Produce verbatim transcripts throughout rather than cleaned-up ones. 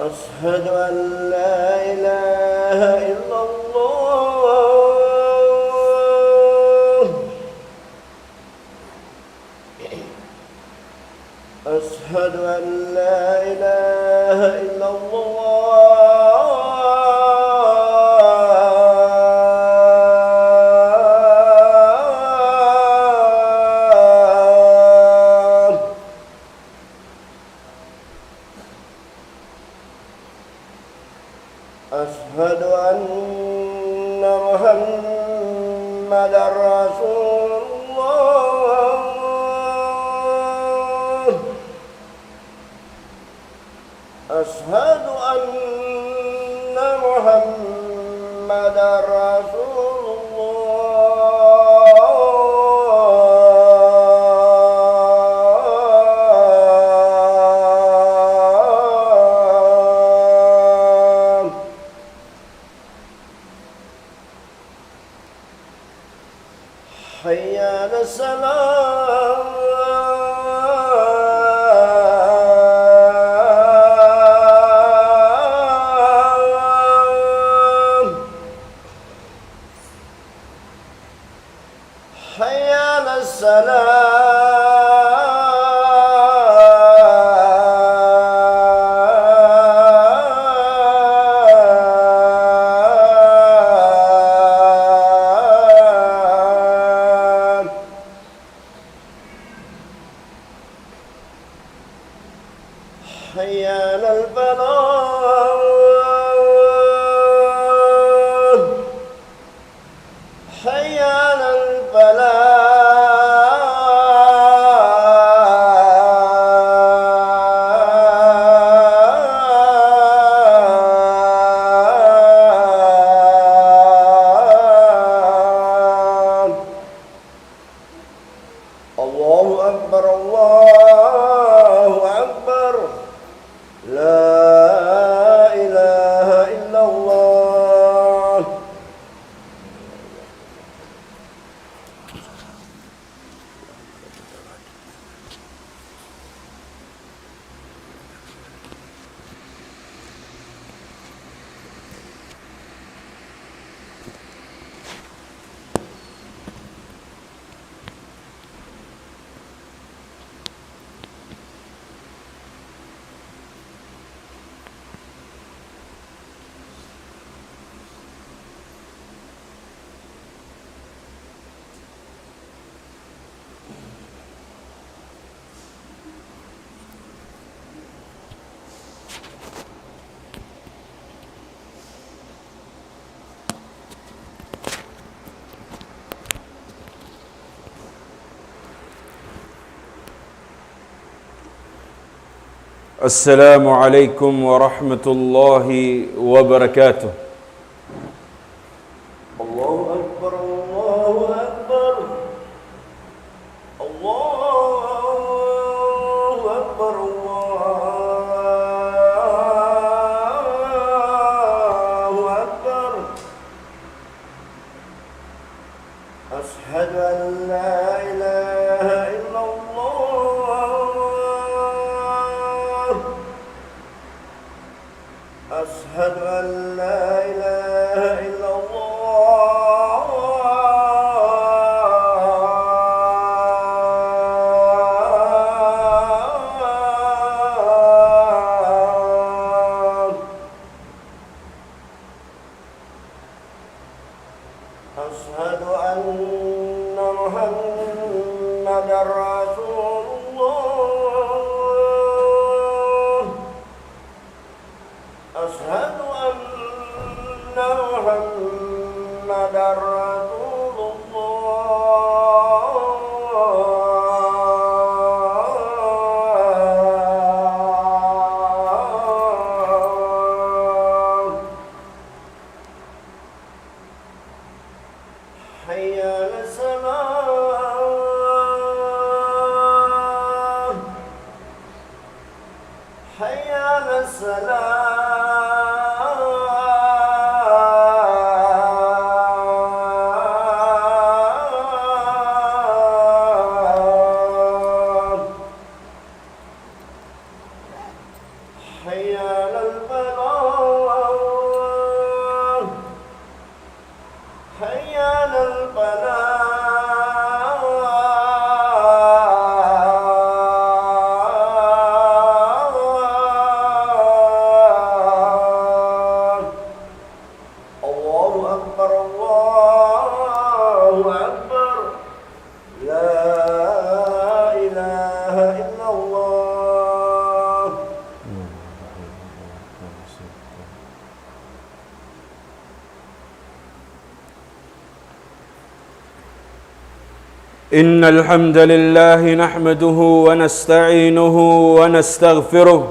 أشهد أن لا إله إلا الله. أشهد أن لا إله إلا الله. أشهد أن محمدا رسول الله. أشهد أن محمدا رسول الله. حي على الصلاة. حي على الصلاة. حي على الفلاح. حي على الفلاح. الله أكبر، الله أكبر. لا إله إلا الله. السلام عليكم ورحمة الله وبركاته. الله أكبر، الله أكبر. الله أكبر، الله أكبر. أشهد أن لا إله إلا الله. أشهد أن لا إله إلا الله. أشهد أن محمدا رسول الله. أشهد أن محمدا رسول الله. حي على الصلاة. حي على الصلاة. حي على الفلاح. إن الحمد لله نحمده ونستعينه ونستغفره،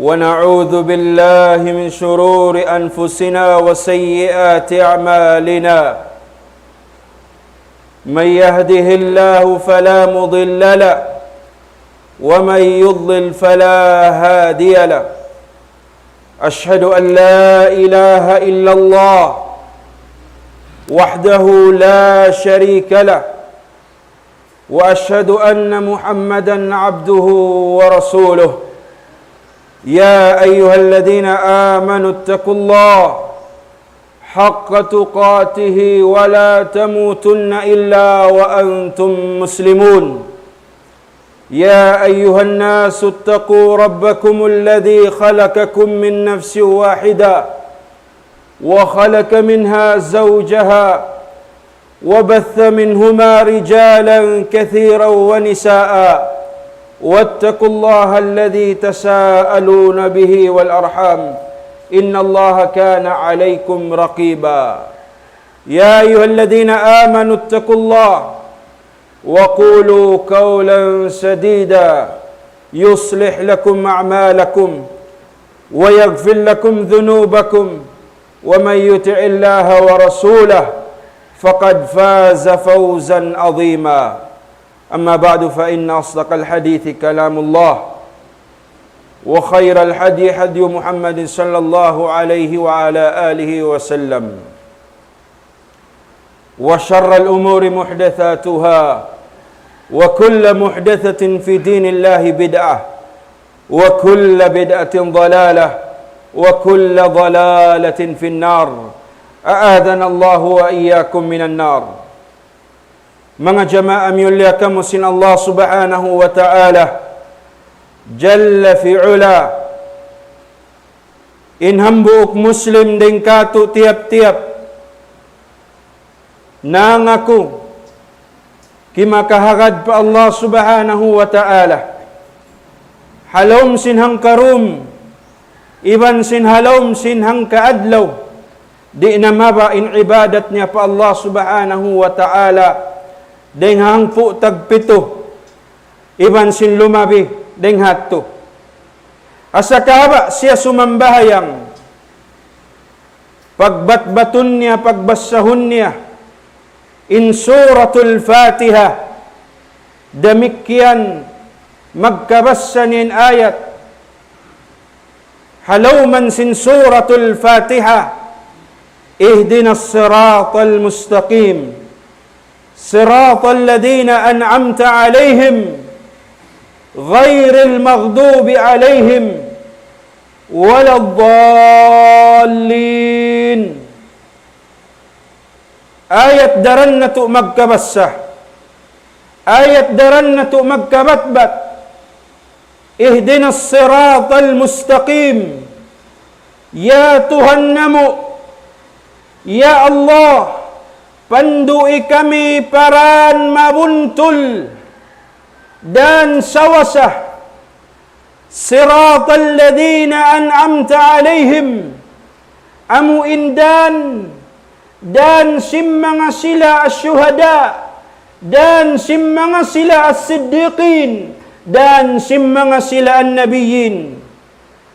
ونعوذ بالله من شرور أنفسنا وسيئات أعمالنا. من يهده الله فلا مضل له، ومن يضلل فلا هادي له. أشهد أن لا إله إلا الله وحده لا شريك له، وأشهد أن محمدا عبده ورسوله. يا أيها الذين آمنوا اتقوا الله حق تقاته ولا تموتن إلا وأنتم مسلمون. يا أيها الناس اتقوا ربكم الذي خلقكم من نفس واحدة وخلق منها زوجها وبث منهما رجالا كثيرا ونساء واتقوا الله الذي تساءلون به والأرحام إن الله كان عليكم رقيبا. يا أيها الذين آمنوا اتقوا الله وقولوا قولا سديدا يصلح لكم أعمالكم ويغفر لكم ذنوبكم ومن يطع الله ورسوله فقد فاز فوزا عظيما. أما بعد، فإن أصدق الحديث كلام الله، وخير الهدي هدي محمد صلى الله عليه وعلى آله وسلم، وشر الأمور محدثاتها، وكل محدثة في دين الله بدعة، وكل بدعة ضلالة، وكل ضلالة في النار. أعاذنا الله وإياكم من النار. Manga jamaa miyulliya kamu sin Allah Subhanahu wa Ta'ala Jalla fi Ula, in hambuuk Muslim dayn kātu' tiyap-tiyap nangaku kimakahagad pa Allah Subhanahu wa Ta'ala ha lawm sin hangka dum iban sin ha lawm sin hangka adlaw, di' na mabaya' in ibadat niya pa Allah Subhanahu wa Ta'ala dayn ha hangpu' tagpitu iban sin lumabi dayn ha yadtu. Asa kahaba' siya sumambahayang, pagbatbatun niya, pagbasahun niya in Suratul Fatiha, damikkiyan magkabassa niya in ayat ha lawm sin Suratul Fatiha, اهدنا الصراط المستقيم صراط الذين أنعمت عليهم غير المغضوب عليهم ولا الضالين. Ayat daran natu' magkabassa. Ayat daran natu' magkabatbat. اهدنا الصراط المستقيم. Ya Tuhan namu', ya Allah, pandu'i kami pa dan mabuntul, dan sawasa. صراط الذين أنعمت عليهم. Amu in dan, dan sin manga sila as-shuhada, dan sin manga sila as-siddiqin, dan sin manga sila an-nabiyyin.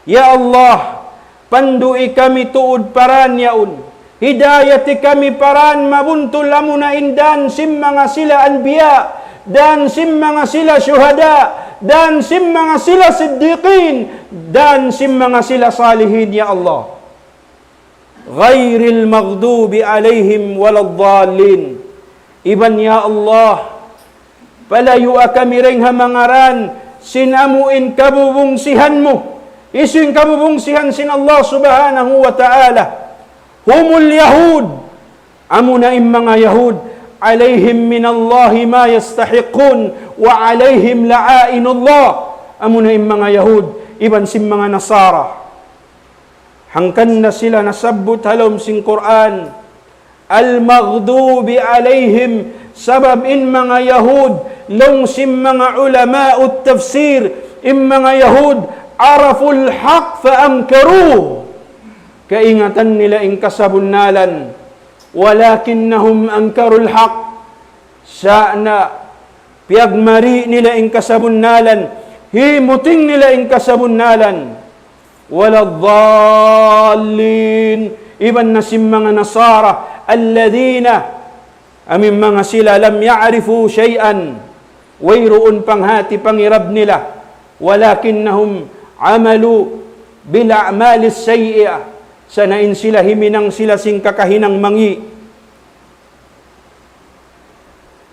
Ya Allah, pandu'i kami tuud pa dan yaun. Hidayati kami pa dan mabuntul, amuna in dan sin manga sila anbiya, dan sin manga sila shuhada, dan sin manga sila siddiqin, dan sin manga sila salihin, ya Allah. غير المغضوب عليهم ولا الضالين. Iban ya Allah, palayua kami dayn ha manga dan sin amu in kabubungsihan mu. Hisiyu in kabubungsihan sin Allah Subhanahu wa Ta'ala? هم اليهود. Amuna in manga Yahud. عليهم من الله ما يستحقون وعليهم لعائن الله. Amuna in manga Yahud iban sin manga Nasara. Hangkan na sila nasabbut ha lawm sin Qur'an, المغضوب عليهم, sabab in manga Yahud, laung sin manga ulama'ut tafsir, in manga Yahud, عرفوا الحق فأنكروه. Kaingatan nila in kasabunnalan, ولكنهم أنكروا الحق. Sa' na piyagmari nila in kasabunnalan, himuting nila in kasabunnalan. ولا الضالين. Iban na sin manga Nasara, الذين, amu in manga sila, لم يعرفوا شيئا, wayruun panghati pangirab nila, ولكنهم عملوا بالأعمال السيئة, sa' na in sila himinang sila sin kakahinang mangi'.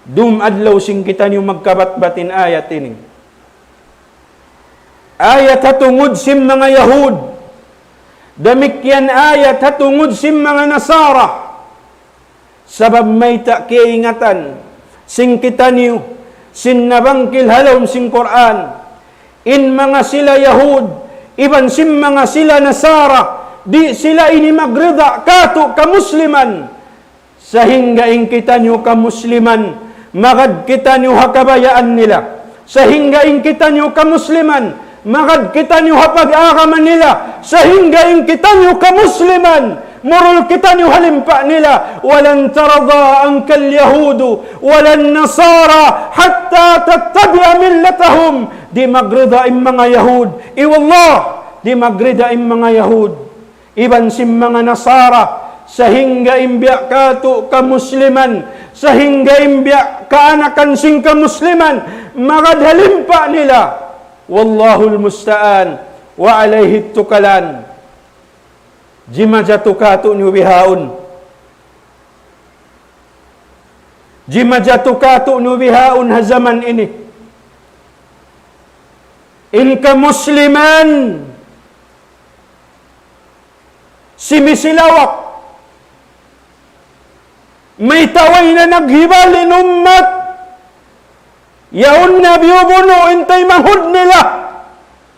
Dum adlaw sin kitaniyu magkabatbat in ayat ini. Ayat ha tungud sin manga Yahud. Damikkiyan ayat ha tungud sin manga Nasara. Sabab mayta' kaingatan sin kitaniyu, sin nabangkil ha lawm sin Qur'an. In manga sila Yahud, iban sin manga sila Nasara, di' sila ini magrida katu' kamusliman. Sahingga in kitaniyu kamusliman, magad kitaniyu ha kabayaan nila. Sahingga in kitaniyu kamusliman, magad kitaniyu ha pag-agama nila. Sahingga in kitaniyu kamusliman, murul kitaniyu ha limpa nila. ولن ترضى عنك اليهود ولا النصارى حتى تتبع ملتهم. Di' magrida in manga Yahud. I wallah, di' magrida in manga Yahud iban sin manga Nasara, sahingga in biya' katu' kamusliman, sahingga in biya' kaanakan sin kamusliman, magad ha limpa nila. والله المستعان وعليه التكلان. Jimajatu katu' niyu bihaun. Jimajatu katu' niyu bihaun ha jaman ini. In kamusliman, simisilawak. Mayta' way na naghibal in ummat. Yaun na biyubunu' in taymanghud nila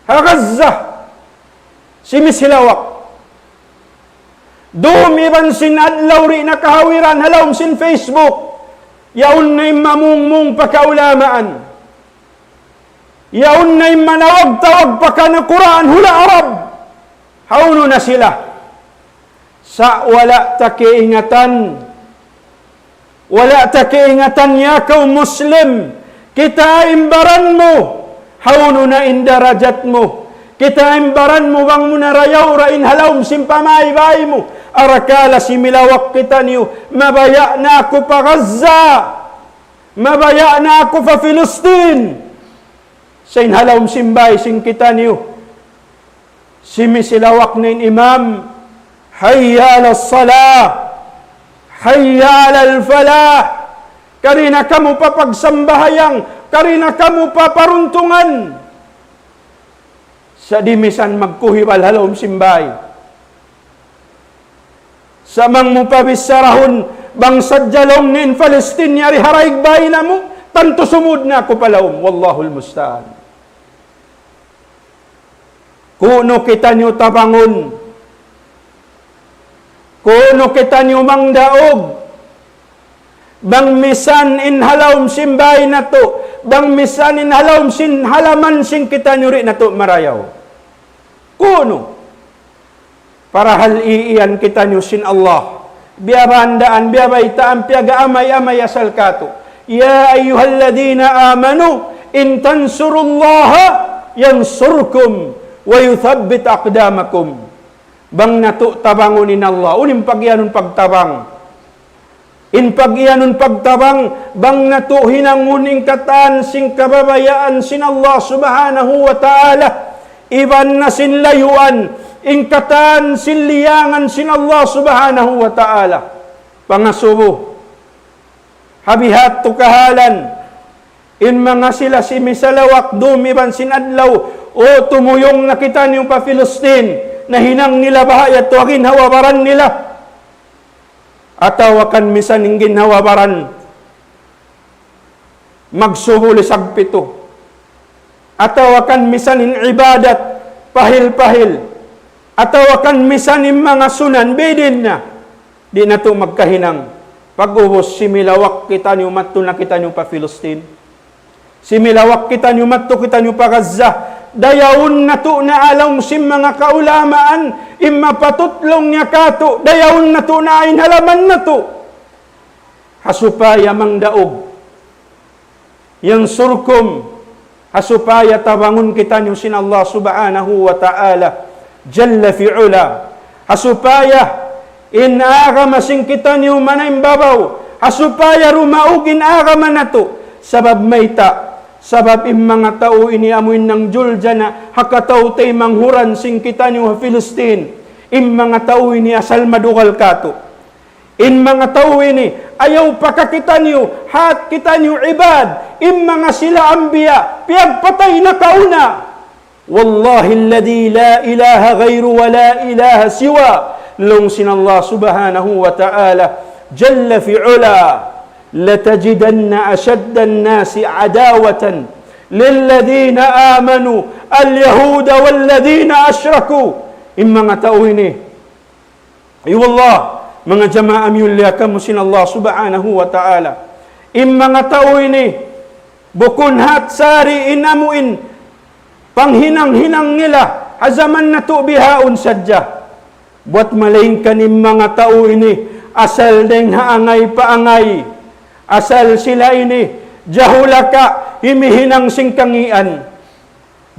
ha Gaza. Simisilawak. Dum iban sin adlaw di' na kahawiran ha lawm sin Facebook. Yaun na in mamungmung pa kaulamaan. Yaun na in manawag-tawag pa kanakuraan hula' Arab. Hawnu na sila? Sa' wala' ta kaingatan. Wala' ta kaingatan, ya kaw Muslim. Kitaa in baran mu. Hawnu na in darajat mu. Kitaa in baran mu bang mu narayaw da in ha lawm sin pamaybay mu. Arakala' similawak kitaniyu. Mabaya' na aku pa Gaza. Mabaya' na aku pa Filistin. Sa' in ha lawm sin bāy sin kitaniyu, simisilawak na in imam, حي على الصلاة، حي على الفلاح. Kari na kamu pa pagsambahayang, kari na kamu pa paruntungan. Sa' di' misan magkuhibal ha lawm sin bāy. Sa' bang mu pa bissarahun, bang sadja laung niya in Palestine yari ha daig bāy namu', tantu sumud na aku pa lawm. والله المستعان. Kunu' kitaniyu tabangun. Kunu' kitaniyu mangdaug. Bang misan in ha lawm sin bāy natu', bang misan in ha lawm sin halaman sin kitaniyu di' natu' marayaw. Kunu'. Parahal iiyan kitaniyu sin Allah. Biya' ba andaan, biya' baytaan, piyag-amay-amay asal katu'. يا أيها الذين آمنوا إن تنصروا الله ينصركم ويثبت أقدامكم. Bang natu' tabangun in Allah, unu in pagiyanun pagtabang? In pagiyanun pagtabang, bang natu' hinangun in katan sin kababayaan sin Allah Subhanahu wa Ta'ala, iban na sin layuan, in katan sin liyangan sin Allah Subhanahu wa Ta'ala. Pangasubu, ha biha' tu kahalan, in manga sila simisalawak dum iban sin adlaw, "O, tumuyung na kitaniyu pa Filistin," nahinang nila baha' yadtu ha ginhawa-baran nila. Atawa kan misan in ginhawa-baran magsubul isab pitu. Atawa kan misan in ibadat pahil-pahil. Atawa kan misan in manga sunan bidin na. Di' natu' magkahinang. Pag'ubus similawak kitaniyu madtu na kitaniyu pa Filistin. Similawak kitaniyu madtu kitaniyu pa Gaza. Dayawun natu' na laung sin manga kaulamaan, in mapatut laung niya katu', dayawun natu' na in halaman natu'. Ha supaya mangdaug. Yang surkum, ha supaya tabangun kitaniyu sin Allah Subhanahu wa Ta'ala, Jalla fi Ula. Ha supaya in agama sin kitaniyu manaimbabaw. Ha supaya dumaug in agama natu'. Sabab mayta', sabab in manga tau ini amuin nangjuljana ha kataymanghuran sin kitaniyu ha Filistin. In manga tau ini asal madugal katu'. In manga tau ini, ayaw pa kakitaniyu, hat kitaniyu ibad, in manga sila anbiya, piyagpatay na kauna. والله الذي لا إله غيره ولا إله سواه. Laung sin Allah Subhanahu wa Ta'ala, Jalla fi Ula, لتجدن أشد الناس عداوة للذين آمنوا اليهود والذين أشركوا. In manga tau ini, ay wallah, manga jamaa miyulliya kamu sin Allah Subhanahu wa Ta'ala. In manga tau ini, bukun hat sari in amuin panghinang-hinang nila, ha jaman natu' bihaun sadja. Buat malaingkan in manga tau ini, asal dayng ha angay pa angay. Asal sila ini, jahulaka, himihinang sin kangīan.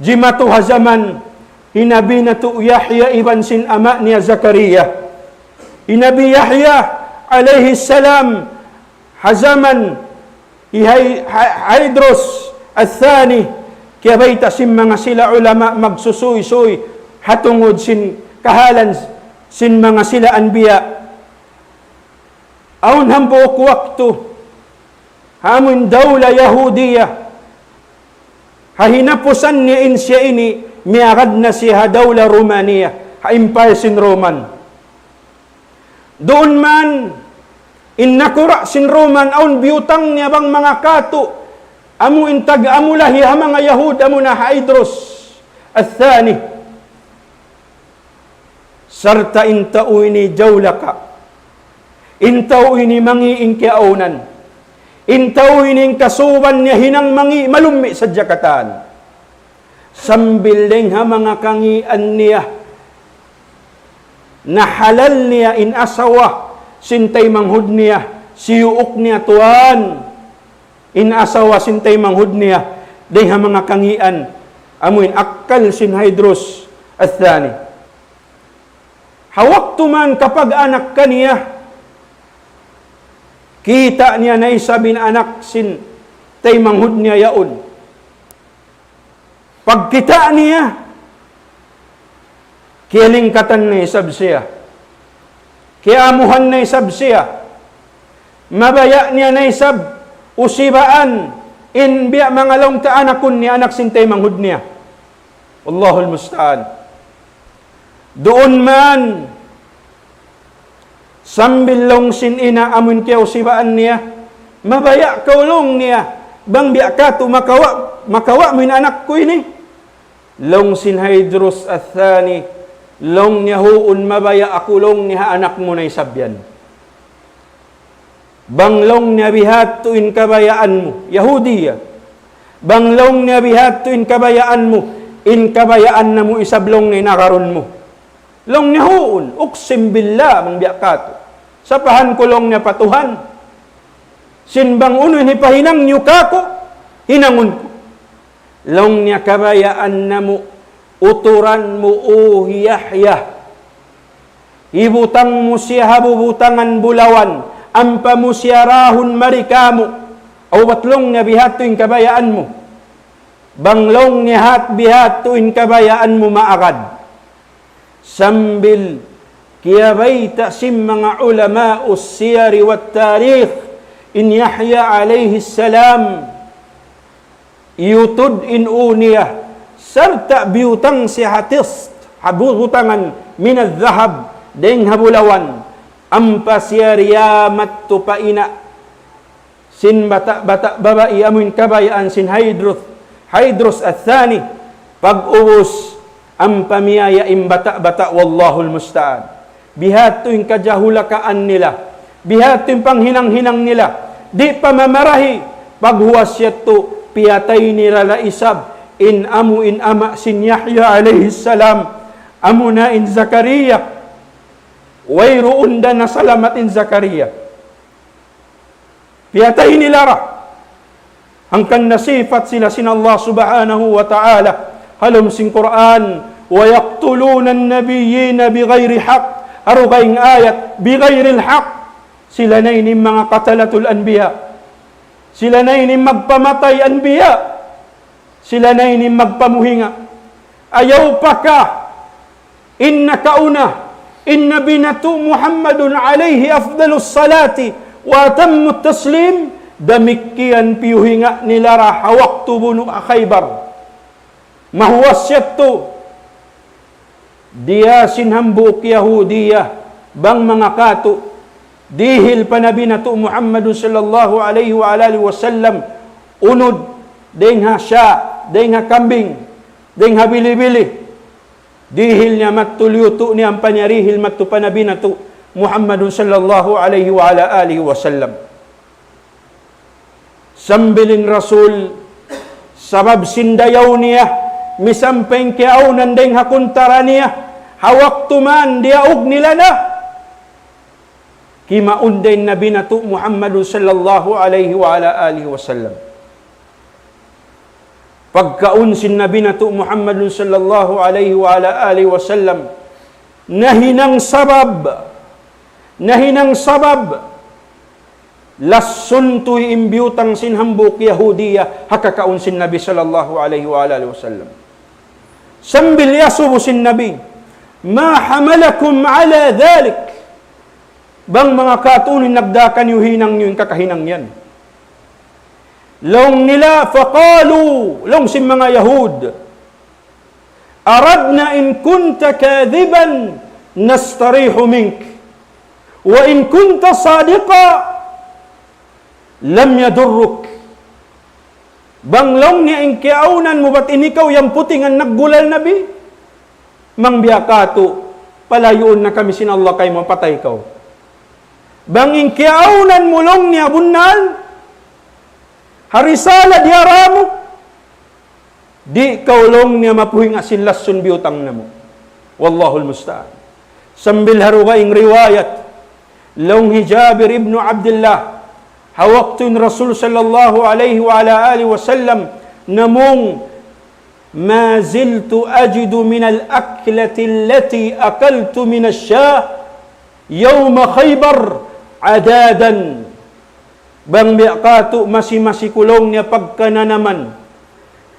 Jimatu ha jaman, hi Nabi natu' Yahya iban sin ama' niya Zakaria. Hi Nabi Yahya alayhi salam, ha jaman, hi Hay-, Hay-, Haydrus Ath-Thani, kiyabayta' sin manga sila ulama magsusuysuy, ha tungud sin kahalan sin manga sila anbiya. Awn hambuuk waktu, ha amun dawla Yahudiya, ha hinapusan niya in siya ini, miyagad na siya ha dawla Romania, ha empire sin Roman. Duun man, in nakura' sin Roman, awn biyutang niya bang manga katu', amu in tag-amulahi ha manga Yahud, amu na Haydrus Ath-Thani. Sarta' in tau ini jawlaka. In tau ini mangī' in kiyaawnan. In tau ini in kasuban niya hinang mangī' malummi' sadja katan. Sambil dayng ha manga kangīan niya, nahalal niya in asawa sin taymanghud niya, siyuuk niya tuwan. In asawa sin taymanghud niya, dayng ha manga kangīan, amuin akkal sin Haydrus Ath-Thani. Ha waktu man kapag-anak kaniya, kita' niya na isab in anak sin taymanghud niya yaun. Pagkita' niya, kiyalingkatan na isab siya. Kiyaamuhan na isab siya. Mabaya' niya na isab usibaan in biya' manga laung ta anakun niya, anak sin taymanghud niya. Wallahul musta'an. Duun man, sambil laung sin ina' amun kiyausibaan niya, mabaya' kaw laung niya, bang biya' katu' makawa', makawa' mu in anak ku ini. Laung sin Haydrus Ath-Thani, laung niya huun mabaya' aku laung niya ha anak mu na isab yan. Bang laung niya bihadtu in kabayaan mu, Yahudiya. Bang laung niya bihadtu in kabayaan mu, in kabayaan namu' isab laung niya in agarun mu. Laung niya huun, أقسم بالله, bang biya' katu'. Sapahan ku laung niya pa Tuhan. Sin bang unu in hipahinang niyu kāku', hinangun ku. Laung niya kabayaan namu', uturan mu, O Yahya. Hibutang mu siya ha bubutangan bulawan, ampa mu siya dahun mari kāmu'. Awbat laung niya bihadtu in kabayaan mu. Bang laung niya hat bihadtu in kabayaan mu maagad. Sambil kiyabayta' sin manga ulama'us siyari wat tarikh, in Yahya alayhi salam, iyutud in ū niya, sarta' biyutang siya ha tist, ha bu-, butangan, من الذهب, dayng ha bulawan, ampa siya riyamat tu pa ina' sin bata'-bata' babai amuin kabayaan sin Haydrus, Haydrus Ath-Thani, pag'ubus, ampa miyaya' in bata'-bata', wallahul musta'an. Bihadtu in kajahulakaan nila. Bihadtu in panghinang-hinang nila. Di' pa mamarahi, paghuwas yadtu, piyatay nila da isab, in amu in ama' sin Yahya alayhi salam, amuna in Zakaria. Wayruun da nasalamat in Zakaria. Piyatay nila da. Hangkan nasifat sila sin Allah Subhanahu wa Ta'ala ha lawm sin Qur'an, ويقتلون النبيين بغير حق. Ha dugaing ayat, بغير الحق. Sila na ini manga qatalatul anbiya. Sila na ini magpamatay anbiya. Sila na ini magpamuhinga. Ayaw pa ka in nakauna, in Nabi natu' Muhammadun alayhi afdalus salati wa atammut taslim, damikkiyan piyuhinga nila ra ha waktu bunu' ha Khaybar. Mahuwas yadtu, diya sin hambuuk Yahudiya, bang manga katu', dihil pa Nabi natu' Muhammadun sallallahu alayhi wa alihi wasallam, unud, dayng ha sya, dayng ha kambing, dayng ha bili-bili. Dihil niya madtu, liyutu' niya ampa niya dihil madtu pa Nabi natu' Muhammadun sallallahu alayhi wa ala alihi wasallam. Sambil in Rasul, sabab sin dayaw niya, misan pa in kiyaawnan dayng ha kuntara niya, ha waktu man diyaug nila na. Kimaun da in Nabi natu' Muhammadun sallallahu alayhi wa ala alihi wasallam. Pagkaun sin Nabi natu' Muhammadun sallallahu alayhi wa ala alihi wasallam, nahinang sabab, nahinang sabab, lassun tuud in biyutang sin hambuuk Yahudiya ha kakaun sin Nabi sallallahu alayhi wa ala alihi wasallam. Sambil iyasubu sin Nabi, ما حملكم على ذلك. Bang manga katu', unu in nagdā kaniyu hinang niyu in kakahinang yan? Laung nila, فقالوا, laung sin manga Yahud, أردنا إن كنت كاذبا نستريح منك وإن كنت صادقا لم يضرك. Bang laung niya in kiyaawnan mu bat in ikaw yan putingan naggulal Nabi, bang biya' katu', palayuun na kami sin Allah kaymu, patay kaw. Bang in kiyaawnan mu laung niya bunnal, ha risala diyara mu, di' kaw laung niya mapuhinga sin lassun biyutang namu'. Wallahul musta'an. Sambil ha dugaing riwayat, laung hi Jabir ibnu Abdillah, ha waktu in Rasul sallallahu alayhi wa ala alihi wasallam namung, ما زلت أجد من الأكلة التي أكلت من الشاة يوم خيبر عدادا. Bang biya' katu', masi-masi ku laung niya pagkananaman.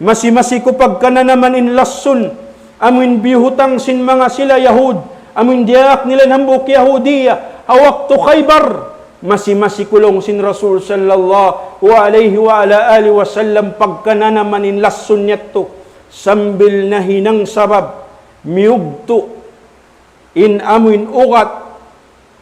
Masi-masi ku pagkananaman in lassun, amu in biyutang sin manga sila Yahud, amu in diyaak nila in hambuuk Yahudiya ha waktu Khaybar. Masi-masi ku laung sin Rasul sallallahu alayhi wa ala alihi wasallam pagkananaman in lassun yadtu. Sambil nahinang sabab, miyugtu' in amu in ugat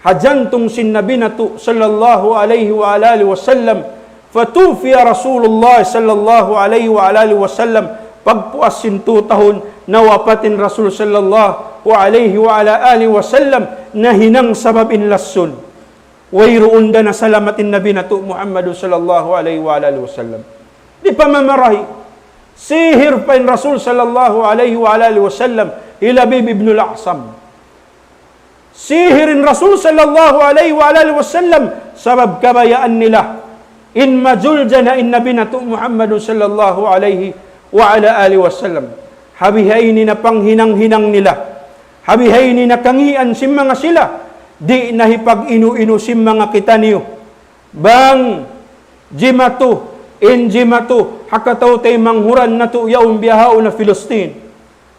ha jantung sin Nabi natu' sallallahu alayhi wa ala alihi wasallam. فتوفي رسول الله صلى الله عليه وعلى آله وسلم. Pagpuas sin tū tahun, nawapat in Rasul sallallahu alayhi wa ala alihi wasallam, nahinang sabab in lassun. Wayruun da nasalamat in Nabi natu' Muhammadun sallallahu alayhi wa ala alihi wasallam. Di' pa mamarahi. Sihir pa in Rasul sallallahu alayhi wa ala alihi wasallam hi Labib ibnul A'sam. Sihir in Rasul sallallahu alayhi wa ala alihi wasallam, sabab kabayaan nila in majuljana in Nabi natu' Muhammadun sallallahu alayhi wa ala alihi wasallam. Ha bihaini na panghinang-hinang nila, ha bihaini na kangīan sin manga sila, di' na hipag-inu-inu sin manga kitaniyu. Bang jimatu, in jimatu, ha kataw-taymanghuran natu' yaun bihaun ha Filistin.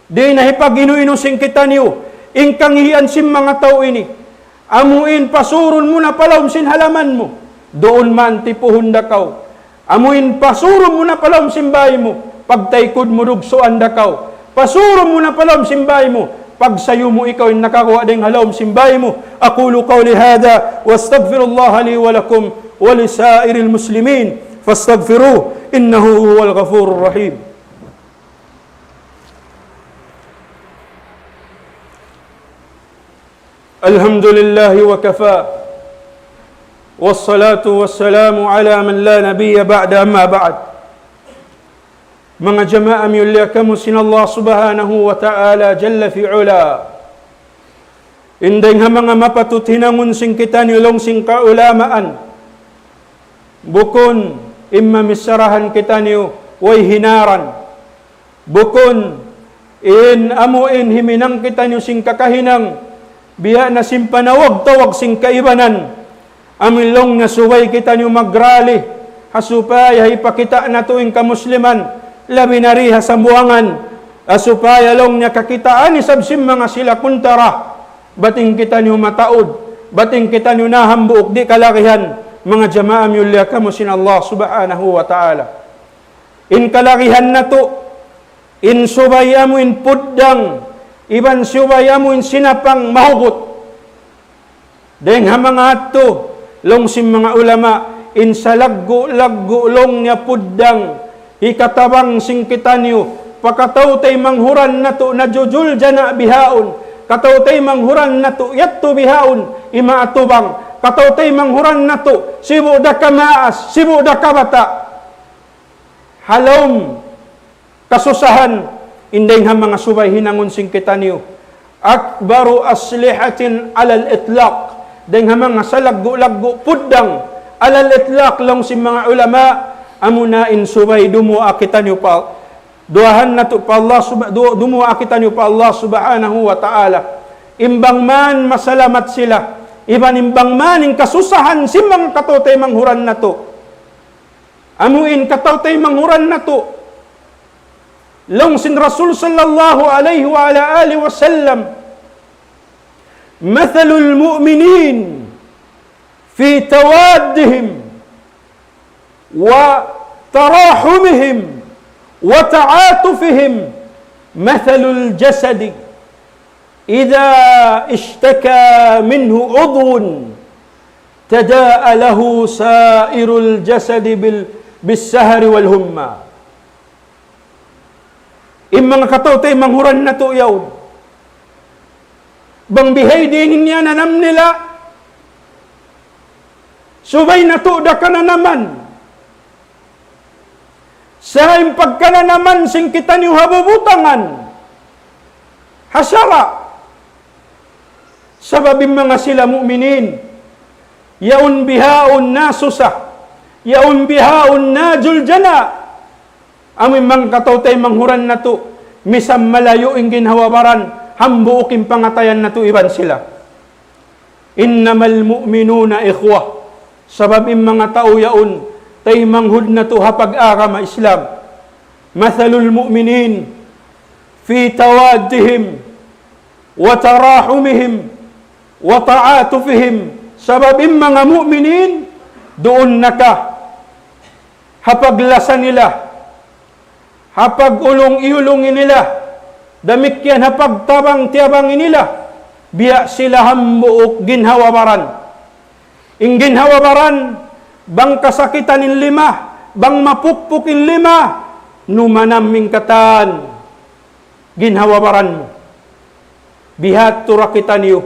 Di' na hipag-inu-inu sin kitaniyu in kangīan sin manga tau ini. Amu in pasurun mu na pa lawm sin halaman mu, duun man tipuhun da kaw. Amu in pasurun mu na pa lawm sin bāy mu, pagtaykud mu dugsuan da kaw. Pasurun mu na pa lawm sin bāy mu, pagsayu mu ikaw in nakaguwa' dayng ha lawm sin bāy mu. أقول قولي هذا وأستغفر الله لي ولكم ولسائر المسلمين فاستغفروه إنه هو الغفور الرحيم. الحمد لله وكفى، والصلاة والسلام على من لا نبي بعد، أما بعد. Manga jamaa miyulliya kamu sin Allah Subhanahu wa Ta'ala Jalla fi Ula. In dayng ha manga mapatut hinangun sin kitaniyu laung sin kaulamaan, bukun in mamicharahan kitaniyu way hinaran. Bukun in amu in himinang kitaniyu sin kakahinang, biya' na sin panawag-tawag sin kaibanan. Amu in laung niya subay kitaniyu magrali, ha supaya hipakita' natu' in kamusliman, labi na di ha Sambuwangan, ha supaya laung niya kakitaan isab sin manga sila kuntara, bat in kitaniyu mataud, bat in kitaniyu na hambuuk di' kalagihan, manga jamaa miyulliya kamu sin Allah Subhanahu wa Ta'ala. In kalagihan natu', in subay amu in puddang, iban subay amu in sinapang mahugut. Dayng ha manga yadtu, laung sin manga ulama, in salaggu'-laggu' laung niya puddang, hikatabang sin kitaniyu, pa kataw-taymanghuran natu' najujuljana' bihaun, kataw-taymanghuran natu' yadtu bihaun, imaatubang, kataw-taymanghuran natu', sibu' da kamaas, sibu' da kabata'. Ha lawm kasusahan, in dayng ha manga subay hinangun sin kitaniyu. أكبر أسلحة على الإطلاق. Dayng ha manga salaggu'-laggu' puddang, على الإطلاق, laung sin manga ulama, amuna in subay dumuwaa kitaniyu pa, duwaahan natu' pa Allah Sub-, du-, dumuwaa kitaniyu pa Allah Subhanahu wa Ta'ala. In bang man masalamat sila, iban in bang man in kasusahan sin manga kataw-taymanghuran natu'. Amu in kataw-taymanghuran natu'. Laung sin Rasul sallallahu alayhi wa ala alihi wa sallam, مثل المؤمنين في توادهم وتراحمهم وتعاطفهم مثل الجسد إذا اشتكى منه عضو تداعى له سائر الجسد بال-، بالسهر والحمى. In manga kataw-taymanghuran natu' yaun. Bang bihaini in iyananam nila, subay natu' da kananaman. Sa' in pagkananaman sin kitaniyu ha bubutangan, ha sara'. Sabab in manga sila mu'minin, yaun bihaun nasusa, yaun bihaun najuljana'. Amu in manga kataw-taymanghuran natu', misan malayu' in ginhawa-baran, hambuuk in pangatayan natu' iban sila. إنما المؤمنون إخوة. Sabab in manga tau yaun, taymanghud natu' ha pag-agama Islam. مثل المؤمنين في توادهم وتراحمهم وتعاطفهم. Sabab in manga mu'minin, duun na ka ha paglasa nila, ha pag-ulung-iyulungi nila, damikkiyan ha pagtabang-tiyabangi nila, biya' sila hambuuk ginhawa-baran. In ginhawa-baran, bang kasakitan in lima, bang mapukpuk in lima, numanam in katan ginhawa-baran mu. Bihadtu ra kitaniyu.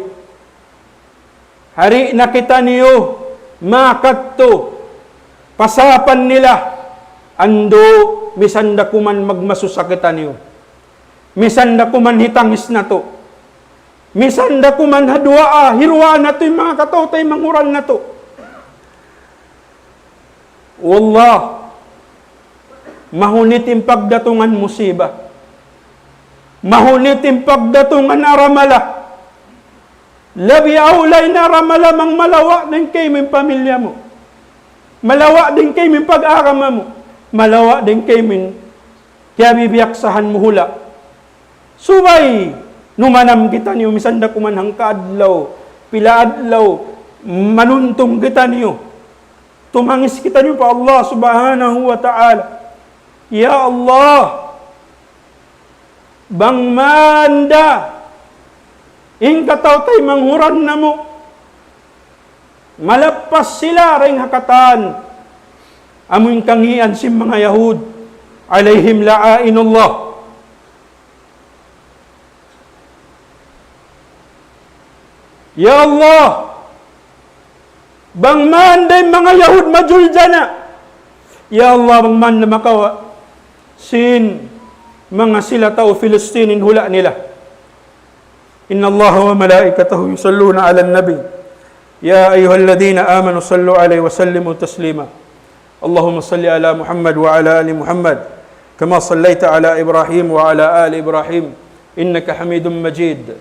Hari na kitaniyu makadtu pa sapan nila, andu' misan da kuman magmasusa kitaniyu. Misan da kuman hitangis natu'. Misan da kuman ha duwaa, hiruwaa natu' in manga kataw-taymanghuran natu'. Wallah, mahunit in pagdatungan musiba. Mahunit in pagdatungan aramala. Labi awla in aramala bang malawa' dayn kaymu in pamilya mu. Malawa' dayn kaymu in pag-agama mu. Malawa' dayn kaymu in kiyabibiyaksahan mu hula'. Subay numanam kitaniyu misan da kuman hangka adlaw, pila adlaw, manuntung kitaniyu. Tumangis kitaniyu pa Allah Subhanahu wa Ta'ala. Ya Allah, bang man da in kataw-taymanghuran namu', malappas sila dayn ha katan amu in kangīan sin manga Yahud, alayhim la'a'inullah. Ya Allah, bang man da in manga Yahud majuljana'. Ya Allah, bang man da makawa' sin manga sila tau Filistin in hula' nila. إن الله وملائكته يصلون على النبي يا أيها الذين آمنوا صلوا عليه وسلموا تسليما. اللهم صل على محمد وعلى آل محمد كما صليت على إبراهيم وعلى آل إبراهيم إنك حميد مجيد.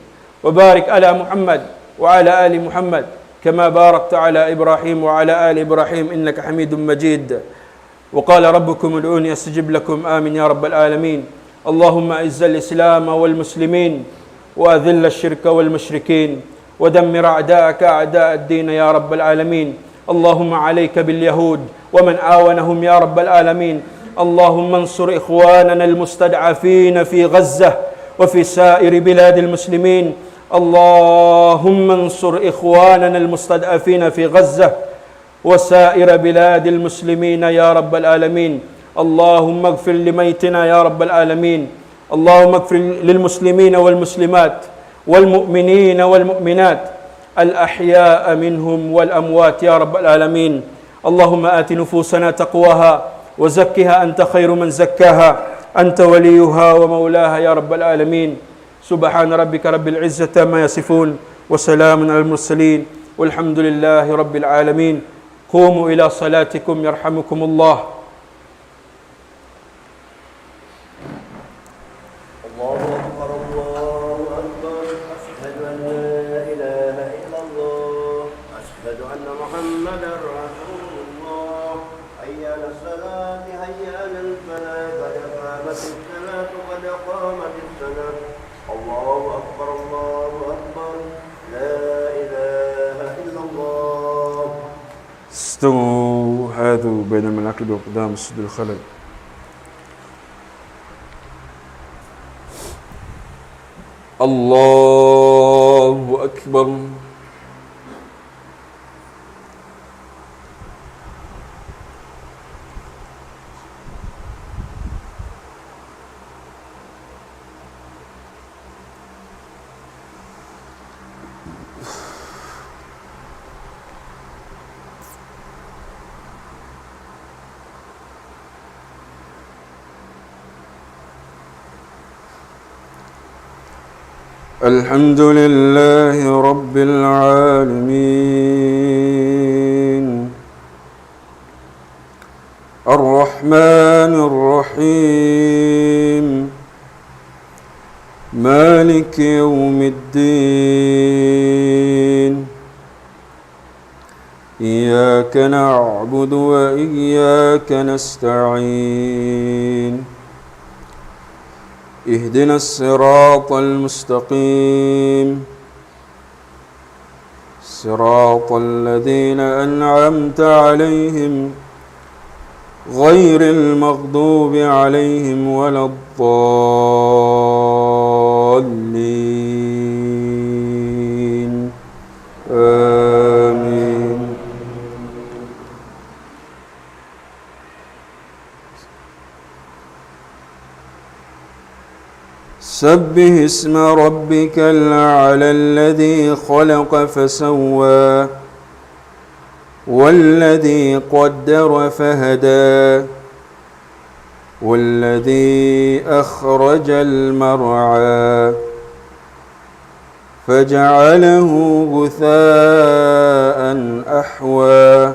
وبارك على محمد وعلى آل محمد كما باركت على إبراهيم وعلى آل إبراهيم إنك حميد مجيد. وقال ربكم ادعوني أستجب لكم. آمين يا رب العالمين. اللهم أعز الإسلام والمسلمين وأذل الشرك والمشركين ودمر أعداءك أعداء الدين يا رب العالمين. اللهم عليك باليهود ومن عاونهم يا رب العالمين. اللهم انصر إخواننا المستضعفين في غزة وفي سائر بلاد المسلمين. اللهم انصر إخواننا المستضعفين في غزة وسائر بلاد المسلمين يا رب العالمين. اللهم اغفر لميتنا يا رب العالمين. اللهم اغفر للمسلمين والمسلمات والمؤمنين والمؤمنات الأحياء منهم والأموات يا رب العالمين. اللهم آت نفوسنا تقواها وزكها أنت خير من زكاها أنت وليها ومولاها يا رب العالمين. سبحان ربك رب العزة عما يصفون وسلام على المرسلين والحمد لله رب العالمين. قوموا إلى صلاتكم يرحمكم الله. الله أكبر، الله أكبر. أشهد أن لا إله إلا الله. أشهد أن محمدا رسول الله. حي على الصلاة، حي على الفلاح، قد قامت الصلاة، قد قامت الصلاة. الله أكبر، الله أكبر. لا إله إلا الله. استووا، حاذوا بين المناكب والأقدام، سدوا الخلل. الله أكبر. الحمد لله رب العالمين. الرحمن الرحيم. مالك يوم الدين. إياك نعبد وإياك نستعين. اهدنا الصراط المستقيم. صراط الذين أنعمت عليهم غير المغضوب عليهم ولا الضالين. آمين. سبح اسم ربك الأعلى الذي خلق فسوى والذي قدر فهدى والذي أخرج المرعى فجعله غثاء أحوى.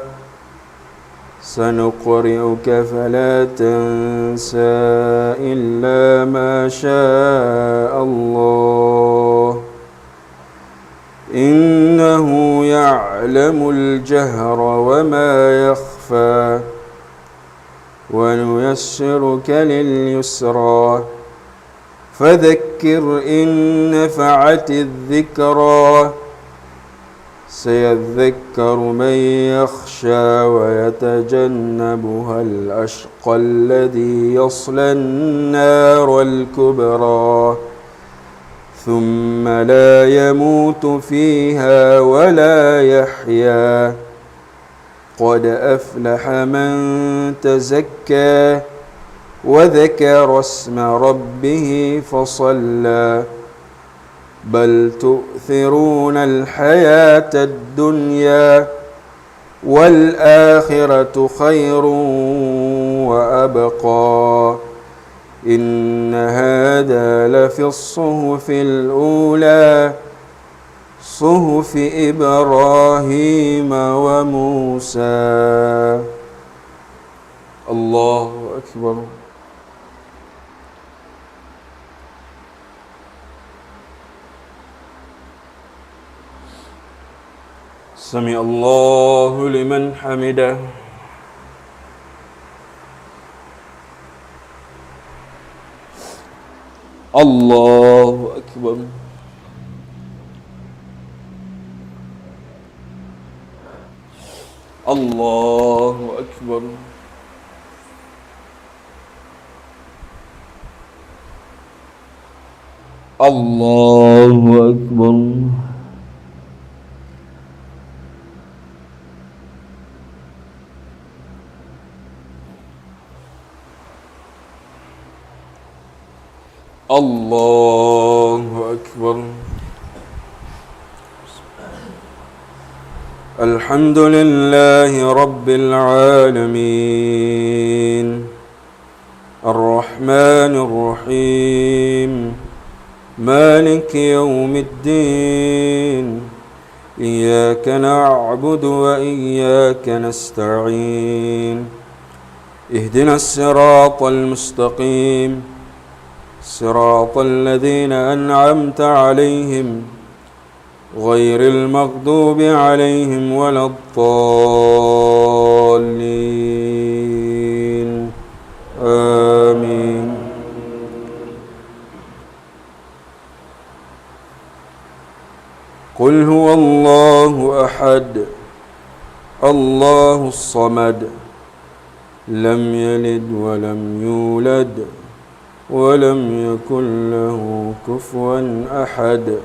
سنقرئك فلا تنسى إلا ما شاء الله. إنه يعلم الجهر وما يخفى. ونيسرك لليسرى. فذكر إن نفعت الذكرى. سيذكر من يخشى ويتجنبها الأشقى الذي يصلى النار الكبرى. ثم لا يموت فيها ولا يحيا. قد أفلح من تزكى وذكر اسم ربه فصلى. بل تؤثرون الحياة الدنيا والآخرة خير وأبقى. إن هذا لفي الصحف الأولى. صحف إبراهيم وموسى. الله أكبر. سمع الله لمن حمده. الله أكبر. الله أكبر. الله أكبر. الله أكبر. الحمد لله رب العالمين. الرحمن الرحيم. مالك يوم الدين. إياك نعبد وإياك نستعين. اهدنا الصراط المستقيم. صراط الذين أنعمت عليهم غير المغضوب عليهم ولا الضالين. آمين. قل هو الله أحد، الله الصمد، لم يلد ولم يولد، ولم يكن له كفوا أحد.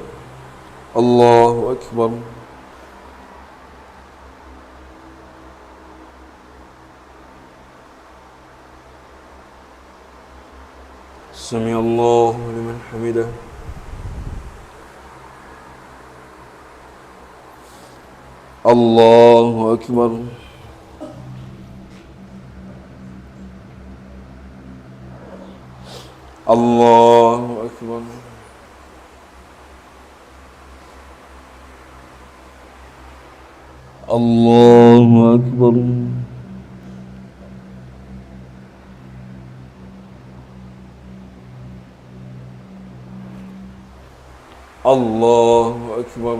الله أكبر. سمع الله لمن حمده. الله أكبر. الله أكبر. الله أكبر. الله أكبر.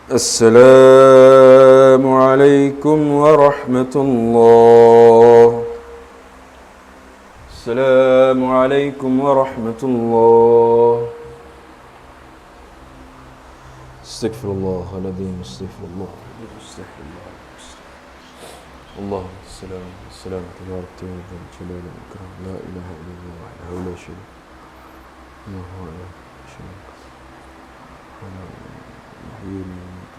السلام عليكم ورحمة الله. السلام عليكم ورحمة الله. أستغفر الله العظيم، أستغفر الله. أستغفر الله. اللهم السلام، السلام تبارك يا ذا الجلال والإكرام. لا إله إلا الله وحده لا شريك له. الله أكبر. أشهد أن لا إله إلا الله. يحيي ويميت.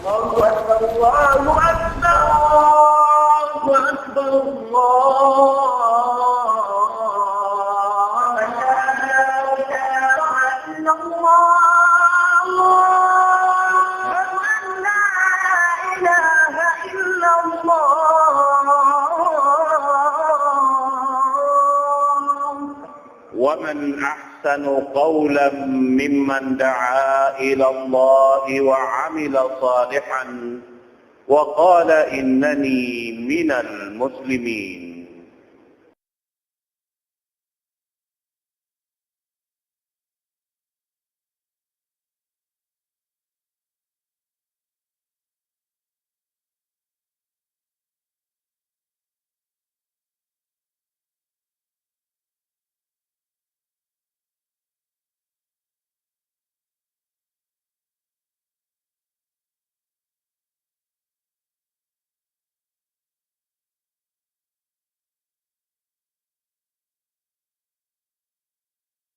الله أكبر، الله أكبر، الله أكبر، الله أكبر. أشهد أن لا إله إلا الله. أشهد أن لا إله إلا الله. ومن أحسن قولا ممن دعا إلى الله وعمل صالحا وقال إنني من المسلمين.